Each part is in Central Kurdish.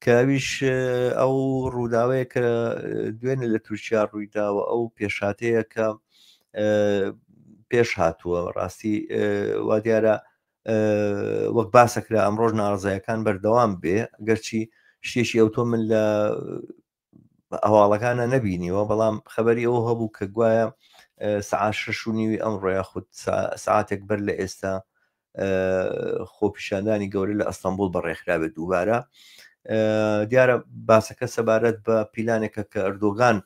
کە ئەویش ئەو ڕووداوەیە کە دوێنێ لە تورکیا ڕوویداوە ئەو پێشاتەیە کە پێش هاتووە ڕاستی وا دیارە وەک باسەکرا ئەمڕۆژ ناڕزایەکان بەردەوام بێ گەرچی شتێکی ئەو تۆ من لە هەواڵەکانە نەبینیوە بەڵام خەبەری ئەو هەبوو کە گوایە سەعات شەش و نیوی ئەمڕۆ یاخود سعاتێک بەر لە ئێستا خۆپیشاندانی گەورە لە ئەستەمبول بەڕێخرابێت دووبارە دیارە باسەکە سەبارەت بە پیلانێکە کە ئەردۆگان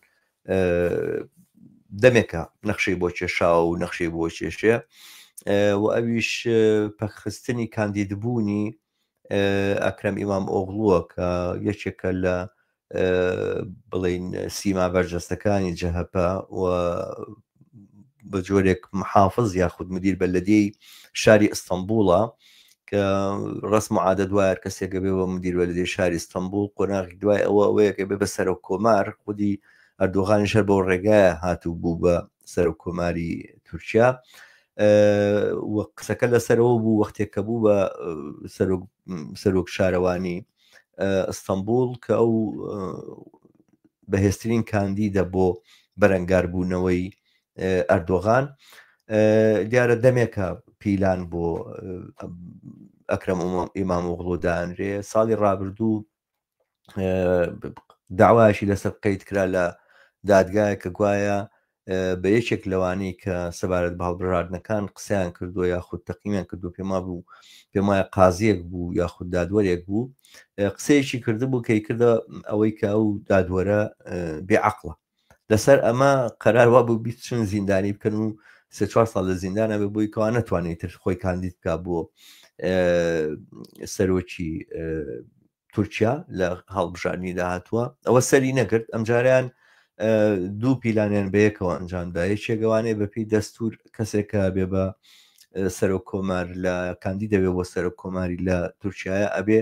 دەمێکە نەخشەی بۆ کێشاوە و نەخشەی بۆ کێشێ و ئەویش پەکخستنی کاندیدبوونی ئەکرەم ئیمام ئۆغڵووە کە یەکێکە لە بڵین سیما بەرجەستەکانی جەهەپە و بە جۆرێک محافز یاخود مدیر بەلەدیەی شاری ئیستەنبوڵە کە ڕسم و عادەت وایە کەسێکە بێ بە مدیر بەلەدیەی شاری ئیستەنبوڵ قۆناغی دوای ئەوە ئەوەیە بێ بە سەرۆک کۆمار خودی ئەردۆغانیش هەر بەو ڕێگایە هاتوو بوو بە سەرۆک کۆماری تورکیا و قسەکە لەسەرەوە بوو وەختێک کە بوو بە سەرۆک سەرۆک شارەوانی ئەستەمبول کە ئەو بەهێزترین کاندیدە بۆ بەرەنگاربوونەوەی ئەردۆغان دیارە دەمێکە پیلان بۆ ئەکرەم ئیمامئۆغڵو دانرێ ساڵی ڕابردوو داوایشی لەسەر قەید کرا لە دادگایە کە گوایە بە یەکێک لەوانەی کە سەبارەت بە هەڵبژاردنەکان قسەیان کردووە یاخود تەقیمیان کردو پێما بوو پێم وایە قازیەک بوو یاخود دادوەرێک بوو قسەیەکی کردبوو کەی کردە ئەوەی کە ئەو دادوەرە بێعقلە لەسەر ئەمە قەرار وا بوو بیچن زیندانی بکەن و سێ چوار ساڵ لە زیندانە بێ بۆی کەوا نەتوانێت تر خۆی کاندید بکا بۆ سەرۆکی تورکیا لە هەڵبژاردنی داهاتووە ئەوە سەری نەگرت ئەمجاریان دوو پیلانیان بەیەکەوە ئەنجامدا یەکێکەوانەیە بەپی دەستور کەسێکە بێ بە سەرۆک کۆمار لە کاندی دەبێ بۆ سەرۆک کۆماری لە تورکایە ئەبێ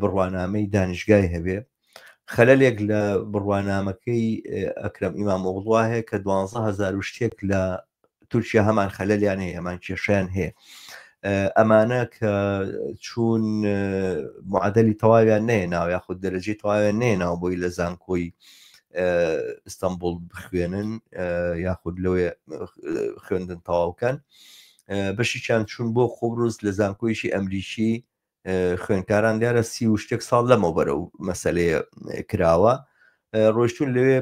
بڕوانامەی دانیشگای هەبێ خەلەلێک لە بڕوانامەکەی ئەکرەم ئیمام ئۆغڵوا هەیە کە 12000 و شتێک لە تورکیا هەمان خەلەلیان هەیە هەمان کێشیان هەیە ئەمانە کە چوون معادلی تەواویان نەیەناوە یاخود دەرەجەی تەواویان نەیەناوە بۆی لە زانکۆی ئیستانبول بخوێنن یاخود لەوێ خوێندن تەواوکەن بەشیان چوون بۆ قوبروس لە زانکۆیشی ئەمریکی خوێندکاران دیارە سی و شتێک ساڵ لەمەوبەرە و مەسلەیە کراوە ڕۆشتون لەوێ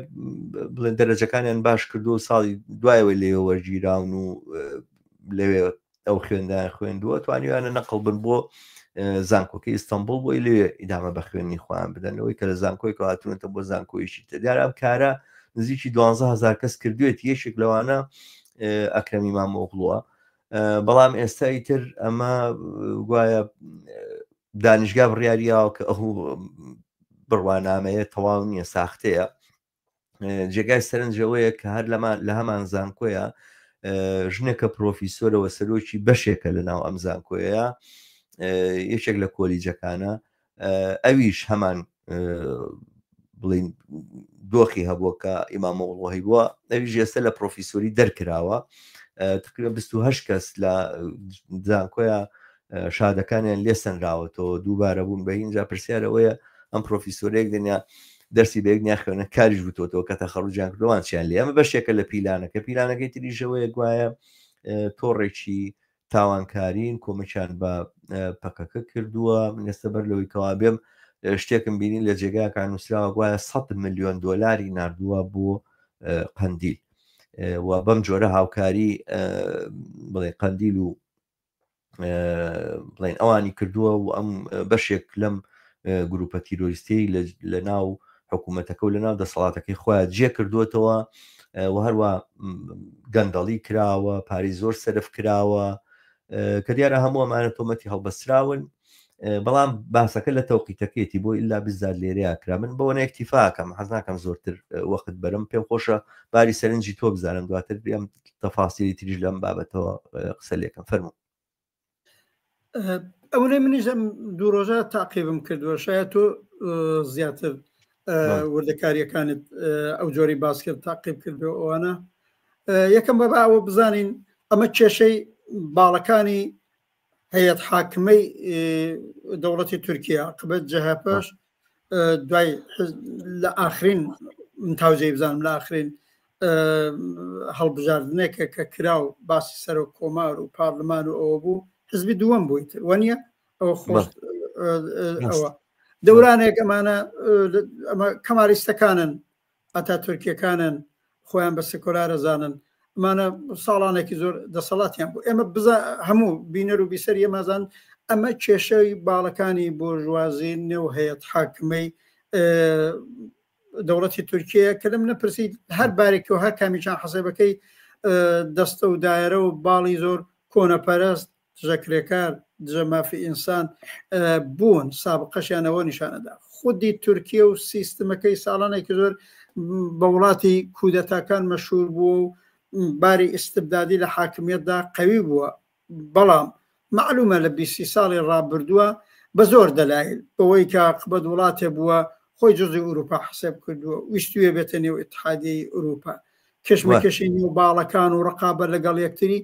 بڵێن دەرەجەکانیان باش کردو و ساڵی دوایەوە لێوە وەرگیراون و لەوێ ئەو خوێندان خوێندووە توانیویانە نەقڵ بن بۆ زانکۆکەی ئیستانبول بۆی لێ ئیدامە بە خوێنی خۆیان بدەن لەوەی کە لە زانکۆی کەهاتونەتە بۆ زانکۆیشی تر دیارە ئەم کارە نزیکی 12000 کەس کردوێت یەکێک لەوانە ئەکرەمی مامۆغڵووە بەڵام ئێستا ئیتر ئەمە گوایە دانیشگا بڕیاریاوە کە ئەو بڕوانامەیە تەواو نییە ساختەیە جێگای سەرنجەوەیە کە هەر لەمان لە هەمان زانکۆیە ژنێکە پرۆفیسۆرەوە سەرۆکی بەشێکە لە ناو ئەم زانکۆیە یەکێک لە کۆلیجەکانە ئەویش هەمان بڵین دۆخی هەبووە کە ئیمامۆغڵۆ هەیبووە ئەویش ئێستا لە پرۆفیسۆری دەرکراوە تقریبا 28 کەس لە زانکۆیە شادەکانیان لێسەنراوەتەوە دووبارە بوون بە اینجا پرسیارەوەیە ئەم پرۆفیسۆرێک دنیا دەرسی بەیەک نیا خوێنە کاریش بتۆتەوە کە تەخەڕوجیان کردوان چیان لێ ئەمە بەشێکە لە پیلانەکە پیلانەکەی تریشەوەیە گوایە تۆڕێکی تاوانکارین کۆمەکیان بە پەکەکە کردووە من ئێستا بەر لەوەی کەوا بێم شتێکم بینی لە جێگاکان نووسراوە گوایە 100 ملیۆن دۆلاری نردووە بۆ قەندیل و بەم جۆرە هاوکاری بڵێ قەندیل و بڵێن ئەوانی کردووە و ئەم بەشێک لەم گروپە تیرۆریستی لە ناو حکوومەتەکە و لە ناو دەسەڵاتەکەی خۆیان جێ کردووەتەوە و هەروە گەندەڵی کراوە پارەی زۆر سەرف کراوە کە دیارە هەموو ئەمانە تۆمەتی هەڵبەستراون بەڵام باسەکە لە تەوقیتەکەیەتی بۆ ئللا بزاد لێرەیە کرا من بەوە ئەکتیفاکەم حەز ناکەم زۆرتر وەخت بەرم پێم خۆشە باری سەرنجی تۆ بزانم دواتر بێم تەفاسیلی تریش لەم بابەتەوە قسە لێکەم فەرموو ئەوەی منیش ئەم دوو ڕۆژە تاقیبم کردووە شاید تۆ زیاتر وردەکاریەکانت ئەو جۆری باس کرد تاقیب کردو ئەوانە یەکەم بەبا ئەوە بزانین ئەمە کێشەی باڵەکانی هەیەت حاکمەی دەوڵەتی تورکیا قبەت جەهەپەش. دوای لە ئاخرین تاوجێ بزانم لە ئاخرین هەڵبژاردنێکە کە کرا و باسی سەرۆک کۆمار و پارلمان و ئەوە بوو حزبی دووەم بووی تر وەنیە ئەوە خۆش ئەوە دەورانێک ئەمانە ئەمە کەمالیستەکانن ئەتا تورکیەکانن خۆیان بە سکۆلارە زانن ئەمانە ساڵانێکی زۆر دەسەڵاتیان بوو ئێمە بزا هەموو بینەر و بیسەر ئێمازان ئەمە کێشەی باڵەکانی بۆرژوازی نێو هەیەت حاکمەی دەوڵەتی تورکیە کە لەم نەپرسی هەر بارێک و هەر کامیچان حەسێبەکەی دەستە و دایرە و باڵی زۆر کۆنەپەرست دژە کرێکار، دژە مافی ئینسان بوون، سابقەشیان ئەوە نیشانەدا. خودی تورکیە و سیستمەکەی ساڵانێکی زۆر بە وڵاتی کودەتاکان مەشهور بووە و باری ئیستبدادی لە حاکمیەتدا قەوی بووە، بەڵام مەعلومە لە بیسی ساڵی ڕابردووە بە زۆر دەلایل بەوەی کە عاقبەت وڵاتێ بووە خۆی جزی ئوروپا حسێب کردووە، ویستویە بێتە نێو ئیتحادیەی ئوروپا، کێشمەکێشی نێو باڵەکان و ڕقابە لەگەڵ یەکتری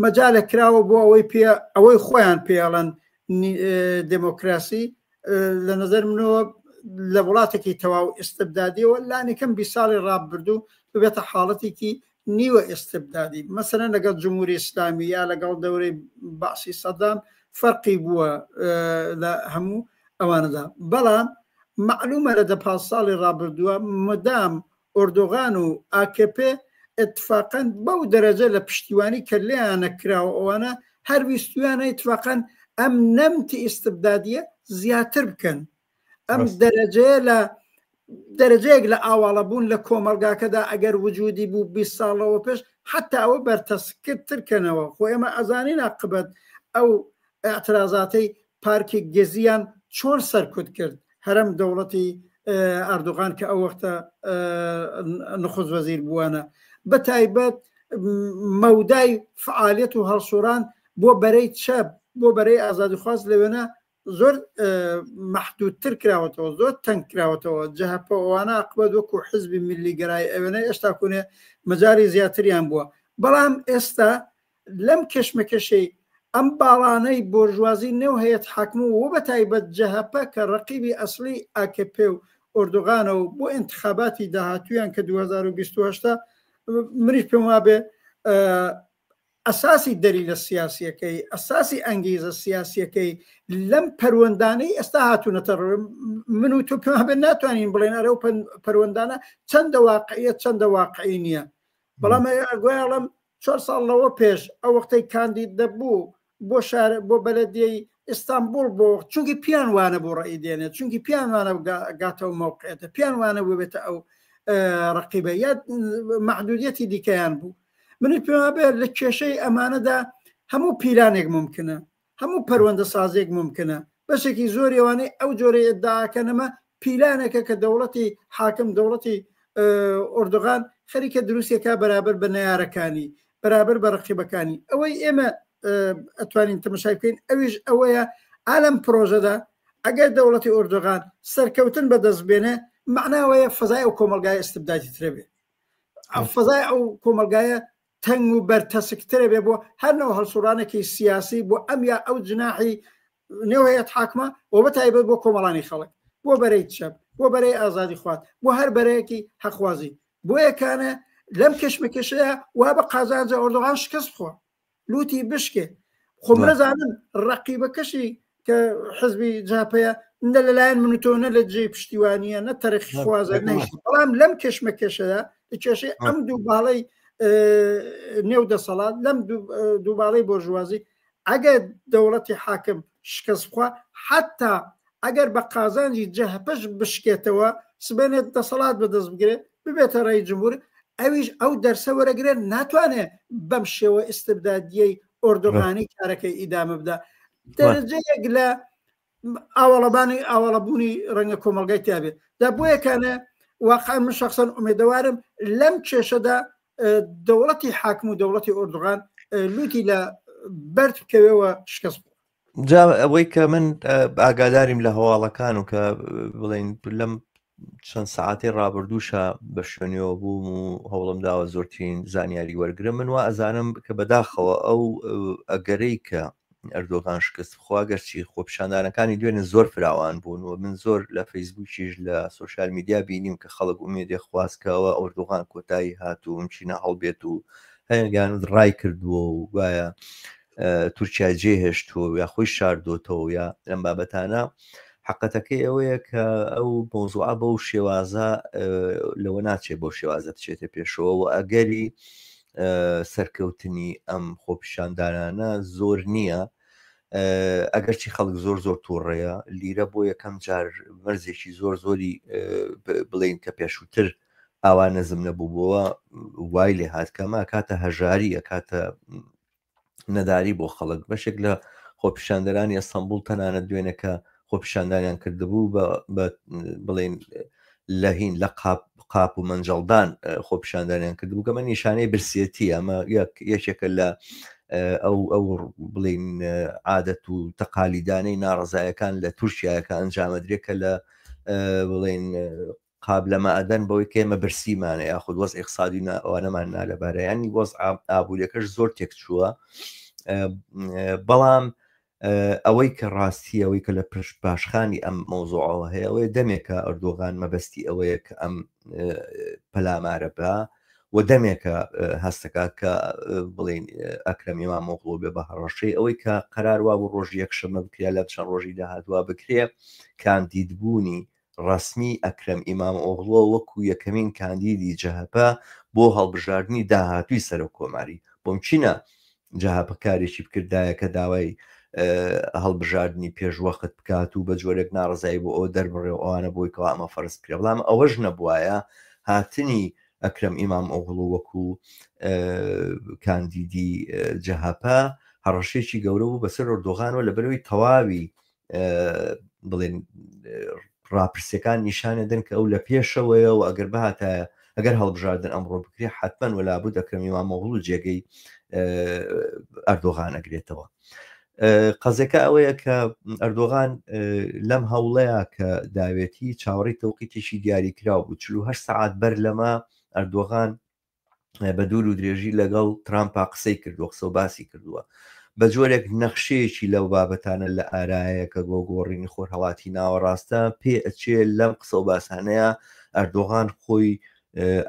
مەجالە کراوە بۆ ئەوەی پێ ئەوەی خۆیان پێڵەن دموکراسی لە نظر منەوە لە وڵاتێکی تەواو ئستبدادیەوە لانیکەم بی ساڵی ڕابردوو ببێتە حاڵەتێکی نیوە ئستبدادی مەسەلەن لەگەڵ جمهوری ئیسلامی یا لەگەڵ دەورەی بەعسی سەدام فەرقی بووە لە هەموو ئەوانەدا بەڵام معلومە لە دە ساڵی ڕابردووە مدام ئۆردوغان و ئاکپ ئیتفاقەن بەو دەرەجە لە پشتیوانی کە لێیانە کراوە ئەوانە هەر ویستویانە ئیتفاقەن ئەم نەمتی ئیستبدادیە زیاتر بکەن ئەم دەرەجەیە لە دەرەجەیەک لە ئاواڵە بوون لە کۆمەڵگاکەدا ئەگەر وجودی بوو 20 ساڵەوە پێش حتا ئەوە بەرتەسکتر کەنەوە خۆ ئێمە ئەزانین عاقبەت ئەو ئیعترازاتەی پارکی گزیان چۆن سەرکوت کرد هەرەم دەوڵەتی ئەردوغان کە ئەو وەختە نخوست وەزیر بووانە بە تایبەت مەودای فعالیت و هەڵسوڕان بۆ بەرەی چەپ بۆ بەرەی ئازادیخواز لەوێنە زۆر محدودتر کراوەتەوە زۆر تەنگ کراوەتەوە جەهەپە ئەوانە عقبەت وەکو حزبی میللیگەرای ئەوێنە ئێستا کونێ مەجاری زیاتریان بووە بەڵام ئێستا لەم کێشمەکێشەی ئەم باڵانەی بۆرژوازی نێو هەیەت حاکم و بە تایبەت جەهەپە کە ڕەقیبی ئەسڵی ئاکەپێ و ئۆردوغانە و بۆ ئینتخاباتی داهاتوویان کە 2028 منیش پێم وابێ ئەساسی دەلیلە سیاسیەکەی ئەساسی ئەنگیزە سیاسیەکەی لەم پەروەندانەی ئێستا هاتوونەتە من و تۆ پێم بێت ناتوانین بڵێن ئەرە و پەروەندانە چەندە واقعیە چەندە واقعی نییە بەڵام گوایڵم چوار ساڵ لەوە پێش ئەو وەختەی کاندید دەبوو بۆ شار بۆ بەلەدیەی ئیستانبوڵ بۆ چونکی پیان وانە بۆ ڕێی دێنێت چونکی پیان وانە گاتەوە مەوقعێتە پیان وانە ببێتە ئەو ڕقیبە یا محدودیەتی دیکەیان بوو منی پێما بێت لە کێشەی ئەمانەدا هەموو پیلانێک ممکنە هەموو پەروەندە سازێک ممکنە بەشێکی زۆری ئەوانەی ئەو جۆرەی ئیدعاکەنەمە پیلانێکە کە دەوڵەتی حاکم دەوڵەتی ئۆردوغان خەریکە دروستێکا بەرابەر بە نەیارەکانی بەرابەر بە ڕقیبەکانی ئەوەی ئێمە ئەتوانین تەمەشای بکەین ئەویش ئەوەیە ئالەم پرۆژەدا ئەگەر دەوڵەتی ئۆردوغان سەرکەوتن بەدەست بێنێ معناوەیە فەزای ئەو کۆمەلگای ئستبدادی ترە بێ فەزای ئەو کۆمەلگایە تەنگ و بەرتەسکترە بێ بۆ هەر نەوە هەڵسوڕانێکی سیاسی بۆ ئەم یا ئەو جناحی نێو هەیەت حاکمە و بە تایبەت بۆ کۆمەڵانی خەڵک بۆ بەرەی چەپ بۆ بەرەی ئازادی خوات بۆ هەر بەرەیەکی حەخوازی بۆ یەکانە لەم کێشمەکێشەیە وا بە قازانجە ئۆردوغان شکست بخوا لوتی بشکێ خۆ منەزانم ڕقیبەکەشی کە حزبی جاپەیە نە لەلایەن من و تۆ نە لە جێی پشتیوانیە نە تەرەخی خوازە نەیش بەڵام لەم کێشمەکێشەدا لە کێشەی ئەم دوو باڵەی نێو دەسەڵات لەم دوو باڵەی بۆرژوازی ئەگەر دەوڵەتی حاکم شکست بخوا حتا ئەگەر بە قازانجی جەهپەش بشکێتەوە سبێنێت دەسەڵات بەدەست بگرێت ببێتە ڕێی جمهور ئەویش ئەو دەرسە وەرەگرێت ناتوانێت بەم شێوە ئیستبدادیەی ئۆردوغانی کارەکەی ئیدامە بدا دەرەجەیەک لە ئاواڵەبانی ئاواڵەبوونی ڕەنگە کۆمەلگای تیاابێت دا بۆ یەکانە واقع من شخصەن ئومێدەوارم لەم کێشەدا دەوڵەتی حاکم و دەوڵەتی ئۆردوغان لوتی لە بەرد بکەوێەوە شکست بوو جا ئەوەی کە من ئاگاداریم لە هەواڵەکان و کە بڵین لەم چەند ساعتی ڕابردووشە بە شوێنیەوە بووم و هەوڵم داوە زۆرترین زانیاری وەرگرم من وا ئەزانم کە بەداخەوە ئەو ئەگەرەی کە ئەردۆغان شکست بخوا، گەرچی خۆپیشاندانەکانی دوێنێ زۆر فراوان بوون و من زۆر لە فەیسبووکیش لە سۆشیال میدیا بینیم کە خەڵک ئومێدێ خواست کە ئەوە ئەردۆغان کۆتایی هات و مچینە هەڵبێت و هەیەگان ڕای کردووە و گوایە تورکیا جێ هێشتووە یا خۆی شاردۆتەوە یا لەم بابەتانە. حقەتەکەی ئەوەیە کە ئەو مەوزوعە بەو شێوازە لەوە ناچێت بەو شێوازە بچێتە پێشەوە و ئەگەری سەرکەوتنی ئەم خۆپیشاندانانە زۆر نییە، ئەگەرچی خەڵک زۆر زۆر تووڕەیە. لیرە بۆ یەکەم جار مەرزێکی زۆر زۆری بڵین کە پێشووتر ئاوا نەزم نەبووبووە وای لێ هات کەمە کاتە هەژاریە کاتە نەداری بۆ خەڵک. بەشێک لە خۆپیشاندەرانی ئەستەنبوڵ تەنانەت دوێنێ کە خۆپیشاندانیان کردبوو بە بڵێن لە هین لە قاپ قاپ و مەنجەڵدان خۆپیشاندانیان کردبوو کەمە نیشانەی برسێتی. ئەمە یەکێکە لە ئەو ئەو بڵین عادەت و تەقالیدانەی ناڕزایەکان لە تورکیاکە ئەنجامەدرێت کە لە بڵین قابلەمە ئەدەن بەوەی کە ئێمە برسیمانە یاخود وەزعی ئیقتسادی نا ئەوانەمان نالەبارە، یانی وەزع ئابووریەکەش زۆر تێکچووە. بەڵام ئەوەی کە ڕاستی ئەوەی کە لە پشت پاشخانی ئەم مەوزوعەوە هەیە ئەوەیە دەمێکە ئەردۆغان مەبەستی ئەوەیە کە ئەم پەلامارە بە و دەمێکە هەستەکە کە بڵین ئەکرەم ئیمامۆغڵو بێ بە هەڕەشەی ئەوەی کە قەرار وابوو ڕۆژی یەکشەممە بکرێ لە چەند ڕۆژی داهاتوە بکرێ کاندیدبوونی ڕەسمی ئەکرەم ئیمامئۆغڵۆ وەکو یەکەمین کاندیدی جەهەپە بۆ هەڵبژاردنی داهاتووی سەرۆک کۆماری. مومکینە جەهەپە کارێکی بکردایە کە داوای هەڵبژاردنی پێشوەخت بکات و بە جۆرێک ناڕەزایی بۆ ئەوە دەربڕێ و ئەوانە بۆی کەوا ئەمە فەرز بکرێ، بەڵام ئەوەش نەبوایە هاتنی ئەکرەم ئیمامئۆغڵو وەکو کاندیدی جەهەپە هەڕەشەیەکی گەورە بوو بەسەر ئەردۆغانەوە، لەبەرئەوەی تەواوی بڵێن ڕاپرسیەکان نیشانە دەن کە ئەو لە پێشەوەیە و ئەگەر بهاتایە ئەگەر هەڵبژاردن ئەمڕۆ بکرێ حتمما وەلابوو ئەکرەم ئیمامۆغڵو جێگەی ئەردۆغان ئەگرێتەوە. قەزەکە ئەوەیە کە ئەردۆغان لەم هەوڵەیە کە داوێتی چاوەڕێی تەوقیتێکی دیاریکراو بوو. 48 سەعات بەر لەمە ئەردۆغان بە دوور و درێژی لەگەڵ ترامپا قسەی کردووە، قسە و باسی کردووە، بە جۆرێک نەخشەیەکی لەو بابەتانە لە ئارایە کە بۆ گۆڕینی خۆرهەڵاتی ناوەڕاستە. پێ ئەچێ لەم قسە و باسانەیە ئەردۆغان خۆی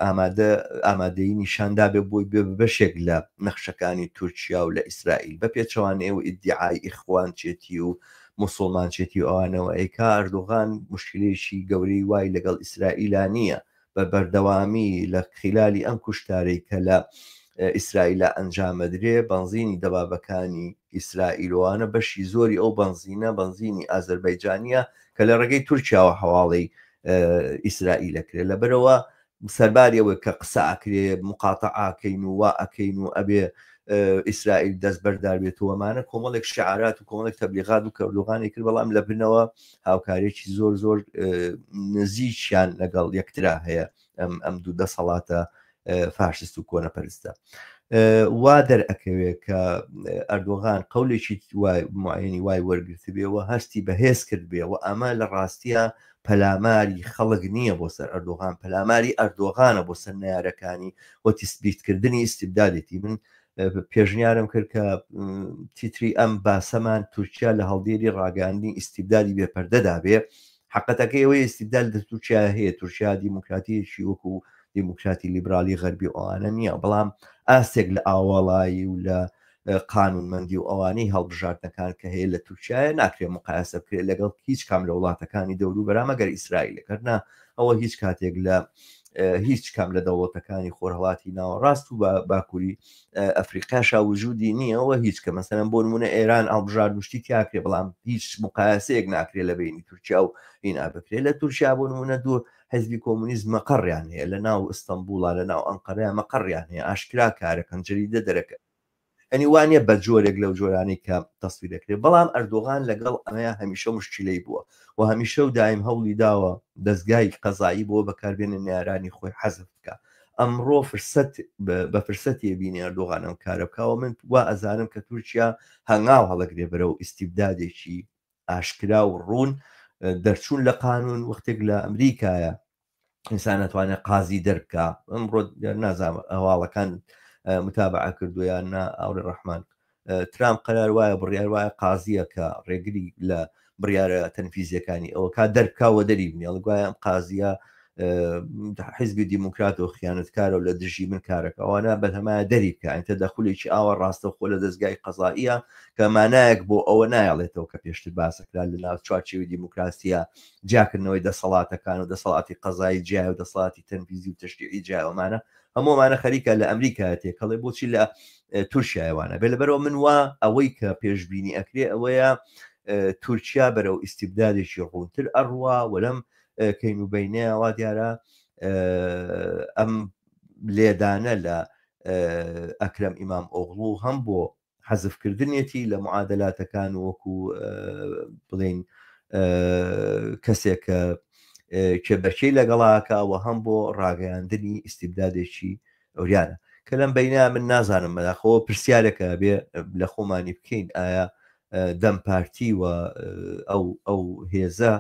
ئامادە ئامادەیی نیشاندابێ بۆی بێ بەشێک لە نەخشەکانی تورکیا و لە ئیسرائیل، بە پێچەوانەیە و ئیدعای ئیخوانچێتی و موسڵمانچێتی و ئەوانەوە ئەیکا. ئەردۆغان مشکلەیەکی گەورەی وای لەگەڵ ئیسرائیلا نییە، بە بەردەوامی لە خیلالی ئەم کوشتارەی کە لە ئیسرائیلا ئەنجامەدرێ بەنزینی دەبابەکانی ئیسرائیلوانە بەشی زۆری ئەو بەنزینە بەنزینی ئازەربایجانیە کە لە ڕێگەی تورکیاوە حەواڵەی ئیسرائیل ئەکرێ. لەبەرەوە سەرباری ئەوەی کە قسە ئەکرێ مقاتەعە ئەکەین و وا ئەکەین و ئەبێ ئیسرائیل دەست بەردار بێتەوە، ئەمانە کۆمەڵێک شعارات و کۆمەڵێک تەبلیغات و کە ئەردۆغانی کرد، بەڵام لە بنەوە هاوکارێکی زۆر زۆر نزیکیان لەگەڵ یەکترا هەیە ئەم ئەم دوو دەسەڵاتە فاشست و کۆنەپەرستە. وا دەرئەکەوێ کە ئەردۆغان قەولێکی معینی وای وەرگرتبێ و هەستی بەهێز کردبێ و ئەمە لە ڕاستیە پەلاماری خەڵک نییە بۆ سەر ئەردۆغان، پەلاماری ئەردۆغانە بۆ سەر نەیارەکانی و تیسبیتکردنی ئیستیبدادێتی. من پێشنیارم کرد کە تیتری ئەم باسەمان تورکیا لە هەڵدێری ڕاگەیاندنی ئیستیبدادی بێپەردەدا بێ. حقەتەکەی ئەوەی ئیستیبداد لە تورکیا هەیە، تورکیا دیموکراتیەکی وەکو دیموکراتی لیبرالی غەربی و ئەوانە نییە، بەڵام ئاستێک لە ئاوەڵایی و لە قانونمەندی و ئەوانەی هەڵبژاردنەکان کە هەیە لە تورکیایە ناکرێت مقایسە بکرێت لەگەڵ هیچ کام لە وڵاتەکانی دەوروبەرا مەگەر ئیسرائیل. گەرنا ئەوە هیچ کاتێک لە هیچ کام لە دەوڵەتەکانی خۆرهەڵاتی ناوەڕاست و باکووری ئەفریقاشا وجودی نییە و هیچ کە مەسەلەن بۆ نمونە ئێران هەڵبژارد شتی تیاکرێ، بەڵام هیچ مقایسەیەک ناکرێت لە بینی تورکیا و هینا بکرێت. لە تورکیا بۆ نمونە دوو حزبی کۆمۆنیست مەقەڕیان هەیە لە ناو ئیستەنبوڵا، لە ناو ئەنقەرەیا مەقەڕیان هەیە، ئاشکرا کارەکەن، جەریدە دەرەکەن، یعنی وا نییە بە جۆرێک لەو جۆرانەی کە تەسویر دەکرێت. بەڵام ئەردۆغان لەگەڵ ئەمەیە هەمیشە مشکلەی بووە و هەمیشە و دایم هەوڵی داوە دەزگای قەزایی بۆ بەکاربێنە نەیارانی خۆی حەزف بکە. ئەمڕۆ فرسەت بە فرسەتێ بینی ئەردۆغان ئەم کارە بکەوە. من وا ئەزانم کە تورکیا هەنگاو هەڵەگرێ بەرەو ئیستیبدادێکی ئاشکرا و ڕوون، دەرچوون لە قانون. وەختێک لە ئەمریکایە ئینسان ئەتوانێت قازی دەربکا، ئەمڕۆ نازانم هەواڵەکان متابعە کردو یان نا ئاوڕێ ڕەحمان، ترامپ قەرار وایە بڕیار وایە قازیە کە ڕێگری لە بڕیارە تەنفیزیەکانی ئەوە کا دەربکا و دەری بنێ ئەڵێ گوایە ئەم قازیە حیزبی دیموکرات و خیانەتکارە و لە دژی من کارەکە ئەوانە بەرهەمایە دەری بکە ئەنتە دەخولێکی ئاوا ڕاستەوخۆ لە دەستگای قەزائیە کە مانایەک بۆ ئەوە نایەڵێتەوە کە پێشتر باسەکرا لە ناو چوارچێوی دیموکراسیە جیاکردنەوەی دەسەڵاتەکان و دەسەڵاتی قەزایی جیایە و دەسەڵاتی تەنفیزی و تەشریعی جیایەوەمانە هەموومانە خەریکە لە ئەمریکا تێکەڵێ بۆچی لە تورکیایوانە بێ لەبەرەوە من وا ئەوەی کە پێشببینی ئەکرێ ئەوەیە تورکیا بەرەو ئیسیبدادێکی ڕوونتر ئەڕوا وەلم کەین و بینەیە وا دیارە ئەم لێدانە لە ئەکرەم ئیمام ئۆغڵو هەم بۆ حەزفکردنیەتی لە معادلاتەکان وەکو بڵین کەسێک کە کێبەرکێی لەگەڵاکە و هەم بۆ ڕاگەیاندنی ئیسیبدادێکی ئەوریانە کە لەم بینە من نازانم بەداخەوە پرسیارێکە بێ لە خۆمانی بکەین ئایا دەم پارتی و ئەو ئەو هێزە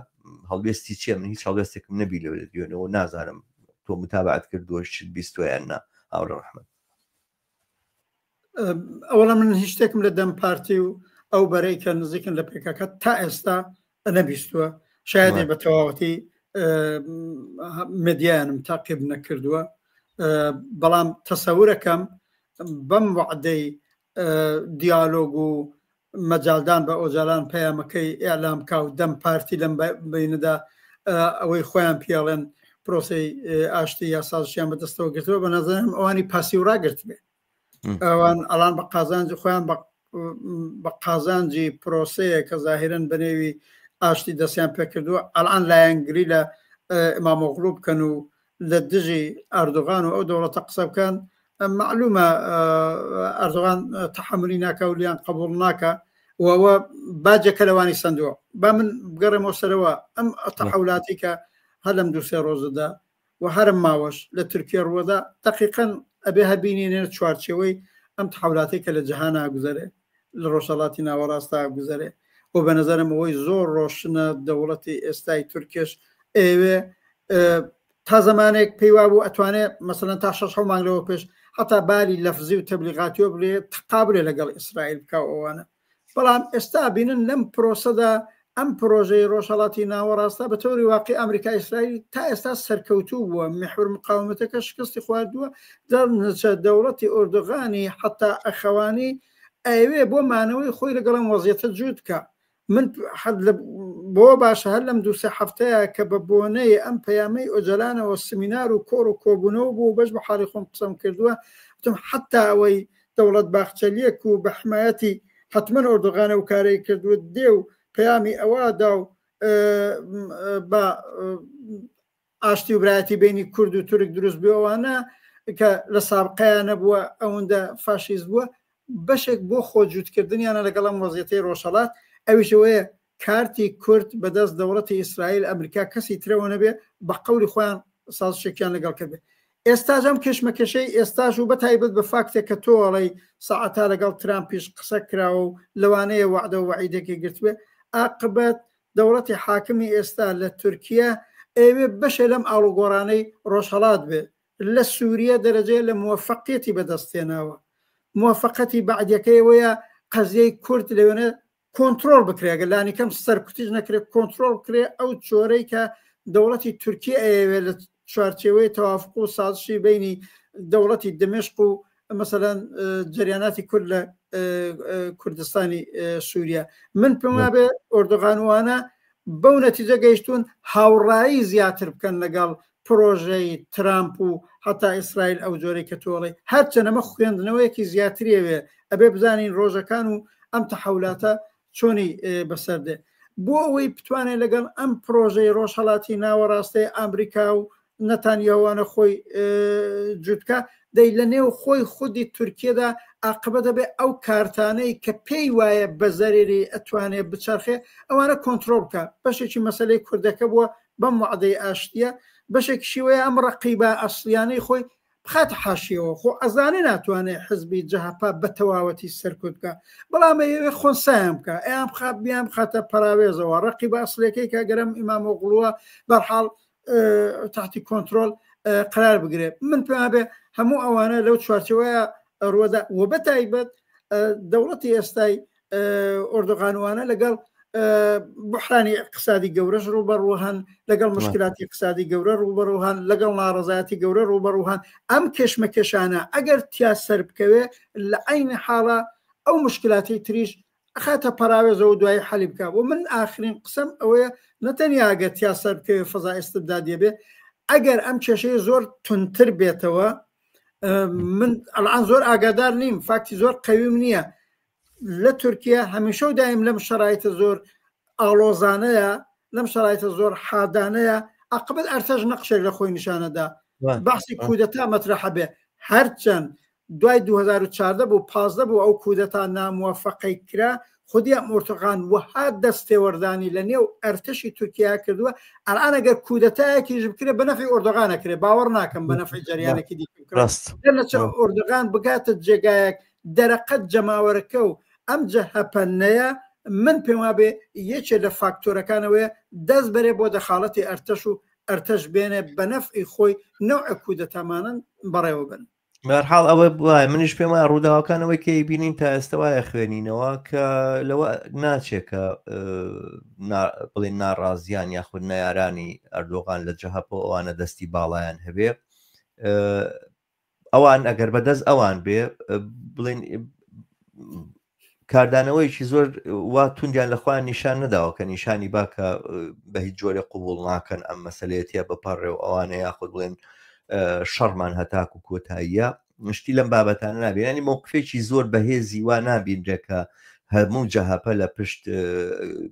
هەڵوێستی چیە من هیچ هەڵوێستێکم نەبی لەوێ دوێنەوە نازانم تۆ متابعت کردووە شت بیستوە یان نا هاوڕێ ڕەحمەت. ئەوەڵا من هیچ شتێکم لە دەم پارتی و ئەو بەرەی کە نزیکن لە پێکەکە تا ئێستا نەبیستووە شایدی بە تەواوەتی مدیانم تاقیب نەکردووە بەڵام تەسەورەکەم بەم وعدەی دیالۆگ و مەجالدان بە ئۆجالان پەیامەکەی ئیعلام بکا و دەم پارتی لەم بەینەدا ئەوەی خۆیان پێڵێن پرۆسەی ئاشتی یا سازشیان بەدەستەوە گرتووە بە نظرم ئەوانی پاسیو ڕاگرت بێ ئەوان ئەڵان بە قازانجی خۆیان بە قازانجی پرۆسەیە کە زاهرن بەنێوی ئاشتی دەستیان پێکردووە ئەڵان لایەنگری لە ئیمامۆغڵو بکەن و لە دژی ئەردۆغان و ئەو دەوڵەتە قسە بکەن مەعلومە ئەردۆغان تەحەمولی ناکا و لیان قبوڵ ناکا و ئەوە باجەکە لەوانی سندووە با من بگەڕێمەوە سەرەوە ئەم تەحولاتی کە هەر لەم دوو سێ ڕۆژەدا و هەرم ماوەش لە تورکیە ڕووەدا دقیقەن ئەبێ هەبینینێ چوارچێوەی ئەم تحولاتی کە لە جەهانا گوزەرێ لە ڕۆژهەڵاتی ناوەڕاستا گوزەرێ و بە نظرم ئەوەی زۆر ڕۆشنە دەوڵەتی ئێستای تورکێش ئەوێ تا زمانێک پێی وابوو ئەتوانێ مەسەلەن تا شەش حەوت مانگ لەوە پێش حتا باری لەفزی و تەبلیغاتیۆ بلێ تقابلێ لەگەڵ ئیسرائیل بکا و ئەوانە بەڵام ئێستا بینن لەم پرۆسەدا ئەم پرۆژەی ڕۆژهەڵاتی ناوەڕاستە بە تەوری واقع ئەمریکا ئیسرائیل تا ئێستا سەرکەوتوو بووە محور مقاومەتەکە شکستی خواردووە دەرنەچە دەوڵەتی ئۆردوغانی حتا ئەخەوانی ئەوێ بۆ مانەوەی خۆی لەگەڵم وەزیەتە جووت بکە من حەد لە بۆ باشە هەر لەم دوو سێ هەفتەیە کە بە بۆنەی ئەم پەیامەی ئۆجەلانەوە سمینار و کۆڕ و کۆبوونەوە بوو بەش بە حاڵی خۆم قسەم کردووە وتم حەتا ئەوەی دەوڵەت باخچەلیەک و بە حمایەتی حەتمەن ئۆردوغان ئەو کارەی کردووە دێ و پەیامی ئەوە دا و بە ئاشتی و برایەتی بینی کورد و تورک دروست بووانە کە لە سابقەیان نەبووە ئەوەندە فاشیست بووە بەشێک بۆ خۆ جووتکردنیانە لەگەڵ ئەم وەزیەتەی ڕۆژهەڵات ئەویش ئەوەیە کارتی کورد بەدەست دەوڵەتی ئیسرائیل ئەمریکا کەسی ترەوە نەبێ بە قەولی خۆیان سازشێکیان لەگەڵ کردێ ئێستاش ئەم کێشمەکێشەی ئێستاش و بەتایبەت بە فاکتێک کە تۆ ئەڵێی سەعەتا لەگەڵ ترامپیش قسە کراوە و لەوانەیە وەعدە و وەعیدێکی گرتبێ ئاقبەت دەوڵەتی حاکمی ئێستا لە تورکیە ئەیەوێ بەشێ لەم ئاڵوگۆڕانەی ڕۆژهەڵات بێ لە سوریە دەرەجەیە لە موەفەقیەتی بەدەست هێناوە موەفەقەتی بەعدیەکەی ئەوەیە قەزیەی کورد لەوێنە کۆنترۆڵ بکرێ گەر لانیکەم سەرکوتیش نەکرێت کۆنترۆڵ بکرێ ئەو چۆرەی کە دەوڵەتی تورکی ئەیەوێت لە چوارچێوەی تەوافق و سازشی بینی دەوڵەتی دمشق و مەسەلەن جریاناتی کورد لە کوردستانی سووریا من پێم وابێ ئۆردوغانوانە بەو نەتیجە گەیشتون هاوڕایی زیاتر بکەن لەگەڵ پرۆژەی ترامپ و هەتا ئیسرائیل ئەو جۆرەی کە تۆڵی هەرچەند ئەمە خوێندنەوەیەکی زیاتریەوێ ئەبێ بزانین ڕۆژەکان و ئەم تەحولاتە چۆنی بەسەر دێ بۆ ئەوەی بتوانێت لەگەڵ ئەم پرۆژەی ڕۆژهەڵاتی ناوەڕاستەی ئەمریکا و نەتانیاهوانە خۆی جووتکە دەی لە نێو خۆی خودی تورکیەدا ئاقبە دەبێ ئەو کارتانەی کە پێی وایە بە زەرری ئەتوانێ بچەرخێ ئەوانە کۆنترۆڵ بکە بەشێکی مەسلەی کوردەکە بووە بەم وعدەی ئاشتیە بەشێکیشی وەیە ئەم ڕەقیبە ئەسڵیانەی خۆی بخاتە حاشیەوە خۆ ئەزانێ ناتوانێ حزبی جەهەپە بە تەواوەتی سەرکوت بکا بەڵام ئەیەوێ خۆنسایان بکا ئەیان بخا بیان بخاتە پەراوێزەوە ڕەقیبە ئەسڵیەکەی کە گەرم ئیمامۆغڵووە بەرحاڵ تحتی کۆنترۆل قرار بگرێ من پێم بێ هەموو ئەوانە لەو چوارچێوەیە ڕوەدا و بە تایبەت دەوڵەتی ئێستای ئۆردوغانوانە لەگەڵ بحرانی اقتصادی گەورەش ڕوبەڕوو هەن لەگەڵ مشکلاتی اقتصادی گەورە ڕوبەڕوو هەن لەگەڵ ناڕزایەتی گەورە ڕوبەڕوو هەن ئەم کێشمەکێشانە ئەگەر تیا سەر بکەوێ لە عین حاڵە ئەو مشکلاتی تریش ئەخاتە پەراوێزەوە دوایی حەلی بکە بۆ من ئاخرین قسەم ئەوەیە نەتەنیا ئەگەر تیا سەر بکەوێ فەزا ئێستبدادیە بێ ئەگەر ئەم کێشەیە زۆر تونتر بێتەوە من ئەلان زۆر ئاگادار نیم فاکتی زۆر قەویم نییە لە تورکیا هەمیشە و دایم لەم شەرایتە زۆر ئاڵۆزانەیە لەم شەرایتە زۆر حادانەیە ئەقبل ئەرتەش نەقشێک لە خۆی نیشانەدا باسی کودەتا مەترەحە بێ هەرچەند دوای 2014 بوو 15 بوو ئەو کودەتا ناموەفەقەی کرا خودی ئەم ئۆرتۆغان وەها دەست تێوەردانی لە نێو ئەرتەشی تورکیا کردووە ئەلان ئەگەر کودەتایەکیش بکرێ بە نەفی ئۆردۆغان ئەکرێ باوەڕ ناکەم بە نەفی جەریانێکی دیکە بکرێ ڕاست لە ئۆردۆغان بگاتە جێگایەک دەرەقەت جەماوەرەکە و ئەم جەهەپە نەیە من پێم وابێ یەکێ لە فاکتۆرەکانەوەیە دەست بەرێ بۆ دەخاڵەتی ئەرتەش و ئەرتەش بێنێ بە نەفعی خۆی نەوعە کودەتامانن بەڕێوە بن. بەرحاڵ ئەوە وایە منیش پێم وایە ڕووداوەکان ئەوەی کە بینین تا ئێستا وایە خوێنینەوە کە لەوە ناچێت کە بڵێن ناڕازیان یاخود نەیارانی ئەردۆغان لە جەهەپە ئەوانە دەستی باڵایان هەبێ ئەوان ئەگەر بەدەست ئەوان بێ بڵێن کاردانەوەیەکی زۆر وا توندیان لە خۆیان نیشان نەداوە کە نیشانی با کە بە هیچ جۆرێ قوبوڵ ناکەن ئەم مەسلەیەتە بەپەڕێ و ئەوانە یاخود بڵێن شەڕمان هەتاکو کۆتاییە شتی لەم بابەتانە نابێت ینی مۆقفێکی زۆر بەهێزی وا نابینرێت کە هەموو جەهەپە لە پشت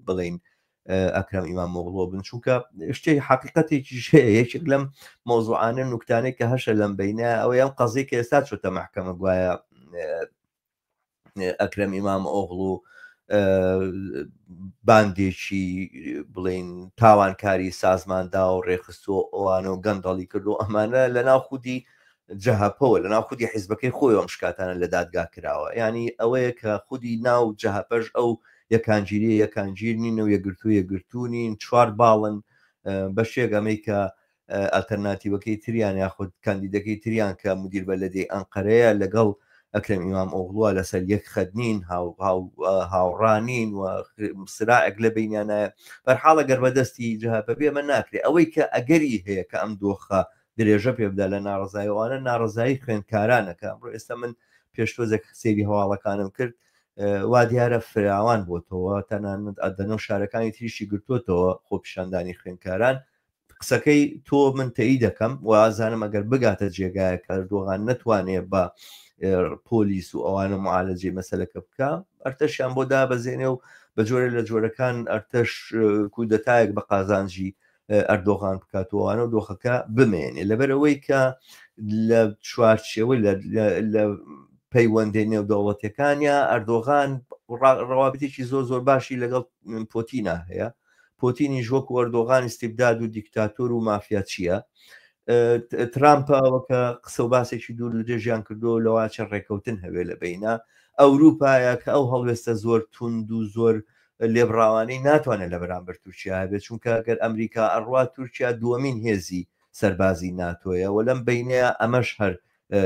بڵین ئەکرەم ئیمام مۆغڵۆ بن چونکە شتێک حقیقەتێکیش هەیە یەکێک لەم مۆزوعانە نوکتانەی کە هەشە لەم بینە ئەوەی ئەم قەزیە کە ئێستا چۆتە محکەمە گوایە ئەکرەم ئیمام ئۆغڵو باندێکی بڵین تاوانکاری سازماندا و ڕێخستووە ئەوانە و گەندەڵی کردو ئەمانە لە ناو خودی جەهەپەوە لە ناو خودی حیزبەکەی خۆی ئەم شکاتانە لە دادگا کراوە ینی ئەوەیە کە خودی ناو جەهەپەش ئەو یەکانگیریە یەکانگیر نین و یەکگرتوو یەکگرتوو نین چوار باڵن بەشێک ئەمەی کە ئەلتەرناتیوەکەی تریان یاخود کاندیدەکەی تریان کە مدیر بەلەدیەی ئەنقەرەیە لەگەڵ ئەکرەم ئیمام ئۆغڵوە لەسەر یەک خەت نین هاوڕا نین و سراعێک لە بینیانایە بەرحاڵە گەر بەدەستی جەهەپە بێ ئەمە ناکرێ ئەوەی کە ئەگەری هەیە کە ئەم دۆخە درێژە پێ بدا لە ناڕەزایی ئەوانە ناڕەزایی خوێندکارانە کە ئەمڕۆ ئێستا من پێش تۆزێک سەیری هەواڵەکانم کرد وا دیارە فراوان بۆتەوە تەنانەت ئەدەنە و شارەکانی تریشی گرتوتەوە خۆپیشاندانی خوێندکاران قسەکەی تۆ من تەئی دەکەم و ئازانم ئەگەر بگاتە جێگایە کە ئەردۆغان نەتوانێ بە پۆلیس و ئەوانە معالەجەی مەسەلەکە بکە ئەرتەشیان بۆ دابەزێنێ و بە جۆرە لە جۆرەکان ئەرتەش کودەتایەک بە قازانجی ئەردۆغان بکات و ئەوانە و دۆخەکە بمێنێ لەبەرئەوەی کە لە چوارچێوەی لە پەیوەندی نێودەوڵەتەکانیا ئەردۆغان ڕەوابتێکی زۆر زۆر باشی لەگەڵ پۆتینا هەیە پۆتینیش وەکو ئەردۆغان ئیستیبداد و دیکتاتۆر و مافیا چییە ترامپەوە کە قسە و باسێکی دوور و درێژیان کردو لەواچە ڕێکەوتن هەوێ لە بینە ئەوروپایە کە ئەو هەڵوێستە زۆر توند و زۆر لێبڕاوانەی ناتوانێت لە بەرامبەر تورکیا هەبێت چونکە گەر ئەمریکا ئەڕوا تورکیا دووەمین هێزی سەربازی ناتۆیە و لەم بینەیە ئەمەش هەر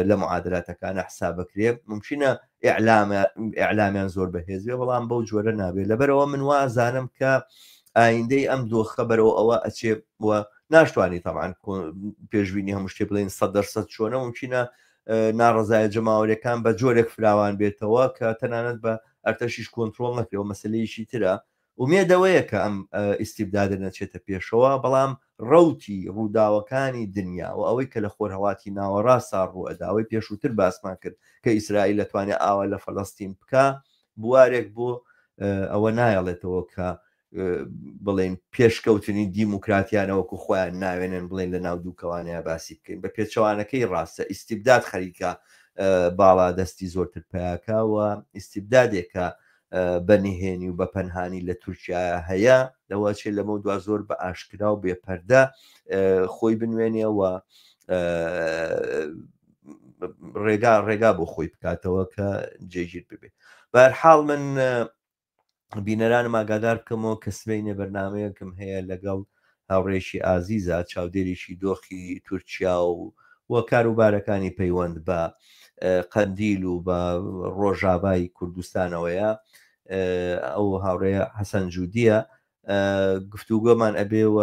لە معادلاتەکانە حساب بکرێ ممکنە ئیعلامیان زۆر بەهێز بێ بەڵام بەو جۆرە نابێت لەبەرەوە من وازانم کە ئایندەی ئەم دۆخە بەرەوە ئەوە ئەچێ و ناشتوانی تەمان پێشبینی هەموو شتێ بڵێن سەدەرسەد چۆنە ممکنە ناڕزایە جەماوەرەکان بە جۆرێک فراوان بێتەوە کە تەنانەت بە ئەرتەشیش کۆنتترۆل نەکرێەوە مەسلەیەکی ترە ئومێد ئەوەیە کە ئەم ئیستیبدادە نەچێتە پێشەوە، بەڵام ڕەوتی ڕووداوەکانی دنیا و ئەوەی کە لە خۆرهەڵاتی ناوەڕاستا ڕووئەدا، ئەوەی پێشووتر باسمان کرد کە ئیسرائیل ئەتوانێ ئاوا لە فەلەستین بکا، بوارێک بۆ ئەوە نایەڵێتەوە کە بڵێین پێشکەوتنی دیموکراتیانە وەکو خۆیان ناوێنن بڵێن لە ناو دووکەوانەیە باسی بکەین بە پێچەوانەکەی ڕاستە ئیستیبداد خەریکە باڵا دەستی زۆرتر پیاکە و ئیستیبدادێکە بە نهێنی و بە پەنهانی لە تورکیا هەیە لەوە چێ لەمە دوا زۆر بە ئاشکرا و بێپەردە خۆی بنوێنێ و ڕێگا ڕێگا بۆ خۆی بکاتەوە کە جێگیر ببێ بەرحاڵ من بینەرانم ئاگادار بکەمەوە کە سبەینێ بەرنمەیەکم هەیە لەگەڵ هاوڕێیەکی ئازیزە چاودێرێکی دۆخی تورکیا و و کاروبارەکانی پەیوەند بە. قەندیل و بە ڕۆژاڤای کوردستانەوەیە ئەو هاوڕێیە حەسەن جودیە گفتوگۆمان ئەبێ و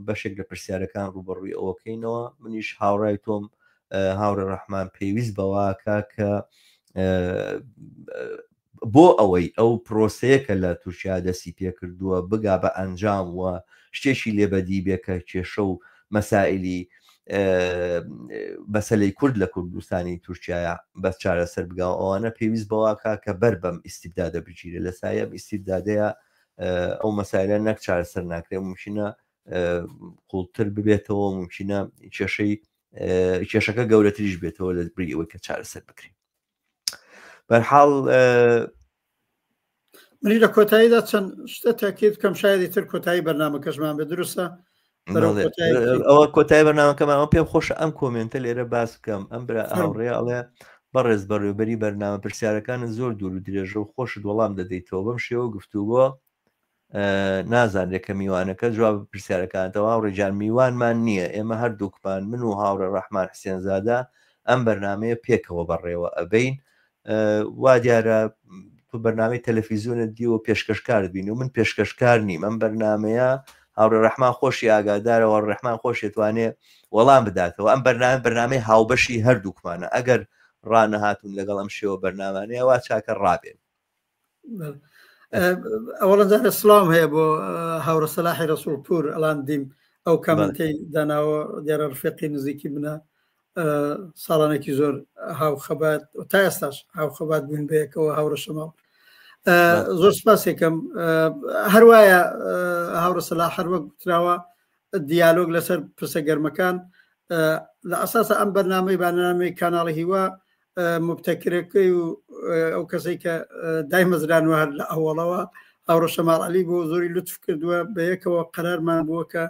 بەشێک لە پرسیارەکان ڕوبەڕووی ئەوەکەینەوە منیش هاوڕای تۆم هاوڕێ ڕەحمان پێویست بەواکە کە بۆ ئەوەی ئەو پرۆسەیە کە لە تورکیا دەستی پێکردووە بگا بە ئەنجام و شتێکی لێ بەدی بێ کە کێشە و مەسائلی مەسەلەی کورد لە کوردستانی تورکیا بە چارەسەر بگا و ئەوانە پێویست بەواکە کە بەر بەم ئیستیبدادە بگیرێ لە سایە ئەم ئیستیبدادەیە ئەو مەسایلە نەک چارەسەر ناکرێ ممکنە قوڵتر ببێتەوە ممکنە کێشەی کێشەکە گەورەتریش بێتەوە لە بری ئەوەی کە چارەسەر بکرێت بەرحاڵ منی لە کۆتاییدا چەند شتە تاکیت بکەم شایدی تر کۆتایی بەرنمەکەشمان بە دروستە ئەوە کۆتایی بەرنمەکەمان ئەوە پێم خۆشە ئەم کۆمنتە لێرە باس بکەم ئەم برا هاوڕێ ئەڵێ بەڕێز بەڕێوبەری بەرنامە پرسیارەکانت زۆر دوور و درێژە و خۆشت وەڵام دەدەیتەوە بەم شێوە گفتوگۆ نازانرێت کە میوانەکە جواب پرسیارەکانتەوە هاوڕێجان میوانمان نییە ئێمە هەردووکمان من و هاوڕێ ڕەحمان حسێنزادە ئەم بەرنمەیە پێکەوە بەڕێوە ئەبین وا دیارە تو بەرنمەی تەلەفیزیۆنت دیوە پێشکەشکارت بین و من پێشکەشکار نیم ئەم بەرنمەیە هاوڕێ ڕەحمان خۆشی ئاگادارەوە ڕەحمان خۆشی توانێ وەڵام بداتەوە ئەم بەرنامە بەرنمەی هاوبەشی هەردووکمانە ئەگەر ڕانەهاتون لەگەڵ ئەم شێوە بەرنمانەیە وا چاکە ڕابێن ئەوەڵەن جارێ سڵاوم هەیە بۆ هاوڕە سەلاحی ڕەسوڵ پور ئەڵان دیم ئەو کامنتەی داناوە دیارە ڕفێقی نزیکی منە ساڵانێکی زۆر هاوخەبات تا ئێستاش هاوخەبات بووین بەیەکەوە هاوڕە شەماڵ زۆر سپاسێکم هەروایە هاوڕە سەلاح هەروەک گوتراوە دیالۆگ لەسەر پرسە گەرمەکان لە ئەساسە ئەم بەرنامەی بانامەی کاناڵی هیوا مبتەکرەکەی و ئەو کەسەی کە دایمەزرانوە هەر لە ئەوەڵەوە هاوڕە شەماڵ عەلی بۆ زۆری لوتف کردووە بە یەکەوە قەرارمان بووە کە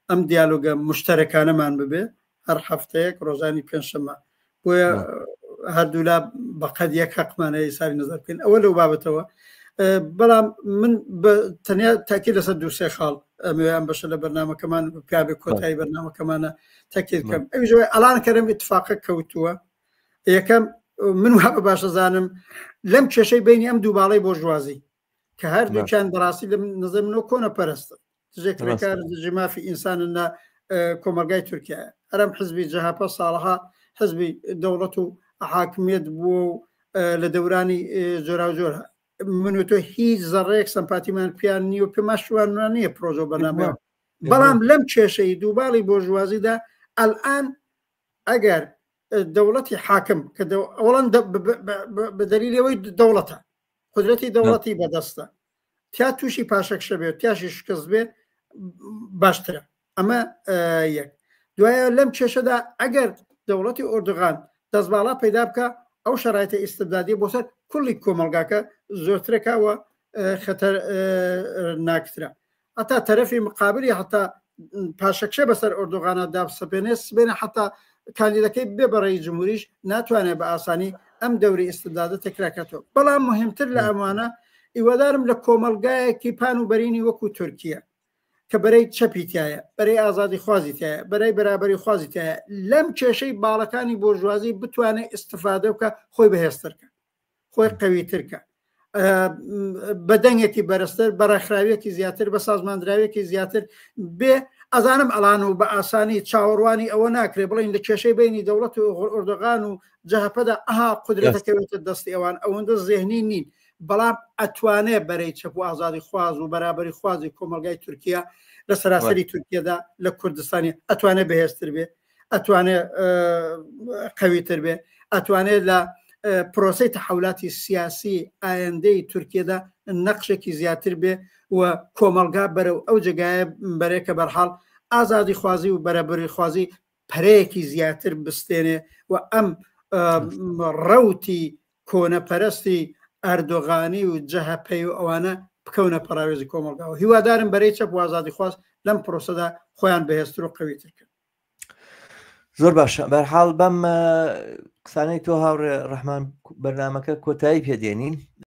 ئەم دیالۆگە مشتەرەکانەمان ببێ هەر هەفتەیەک ڕۆژانی پێنجشەممە بۆیە هەردوولا بەقەد یەک حەقمان هەیە ساری نظر بکەین ئەوە لەو بابەتەوە بەڵام من تەنیا تاکی لەسەر دووسێ خاڵ ئەمەوێ ئەم بەشە لە بەرنمەکەمان پیاێ کۆتایی بەرنمەکەمانە تەکیل بکەم ئەویش ئەلان کەرم اتفاقە کەوتووە یەکەم من وا بە باشە زانم لەم کێشەی بینی ئەم دوو باڵی بۆرژوازی کە هەردووکیان بەڕاستی لە نظر منەوە کۆنە پەرستن دژێ کرێکار دژی مافی ئینسانن لە کۆمەلگای تورکیا هەرم حزبی جەهەپە ساڵەها حزبی دەوڵەت و حاکمیت بووە و لە دەورانی جۆراوجۆر من و تۆ هیچ زەڕەیەک سەمپاتیمان پیان نییە و پێماشوان نییە پرۆژە بەنامە بەڵام لەم کێشەی دووباڵی بۆرژوازیدا ئەلئان ئەگەر دەوڵەتی حاکم کە ئەوڵەن بە دەلیلەوەی دەوڵەتە قدرەتی دەوڵەتی بەدەستە تیا تووشی پاشەکشە بێت تیاشی شکست بێ باشترە ئەمە یەک دوایە لەم کێشەدا ئەگەر دەوڵەتی ئۆردوغان دەستباڵا پەیدا بکە ئەو شەرایتە ئیستبدادی بۆ سەر کوڵی کۆمەلگاکە زۆرترەکەوە خەتەر ناکترە هەتا تەرەفی مقابلی هەتا پاشەکشە بەسەر ئۆردوغانە دابسەپێنێ سبێنە حتا کاندیدەکەی بێ بەڕێی جمهوریش ناتوانێت بە ئاسانی ئەم دەوری ئیستبدادە تەکراکاتەوە بەڵام مهمتر لە ئەمانە ئیوەدارم لە کۆمەلگایەکی پان و بەرینی وەکو تورکیا کە بەرەی چەپی تایە بەرەی ئازادی خوازی تایە بەرەی بەرابەری خوازی تایە لەم کێشەی باڵەکانی بۆرژوازی بتوانێت ئیسیفادە بکە خۆی بەهێزترکە خۆی قەویترکە بە دەنگێکی بەرزتر بە ڕێکخراویەکی زیاتر بە سازماندراوێکی زیاتر بێ ئەزانم ئەڵان و بە ئاسانی چاوەڕوانی ئەوە ناکرێ بڵین لە کێشەی بینی دەوڵەت و ئۆردوغان و جەهەپەدا ئەها قدرەتەکەوێتە دەستی ئەوان ئەوەندە زێهنی نین بەڵام ئەتوانێ بەرەی چەپ و ئازادی خواز و بەرابەری خوازی کۆمەلگای تورکیا لە سەراسەری تورکیادا لە کوردستانی ئەتوانێ بەهێزتر بێ ئەتوانێت قەویتر بێ ئەتوانێت لە پرۆسی تەحولاتی سیاسی ئایندەی تورکیەدا نەقشێکی زیاتر بێ و کۆمەلگا بەرەو ئەو جێگایە بەرێکە بەرحاڵ ئازادی خوازی و بەرەبری خوازی پەرەیەکی زیاتر بستێنێ و ئەم ڕەوتی کۆنەپەرستی ئەردۆغانی و جەهەپەی و ئەوانە بکەونە پەراوێزی کۆمەڵگاوە هیوادارم بەرەی چەپ و ئازادیخواز لەم پرۆسەدا خۆیان بەهێزتر و قەویتر کەن. زۆر باشە بەرحاڵ بەم قسانەی تۆ هاوڕێ ڕەحمان بەرنمەکە کۆتایی پێدێنین.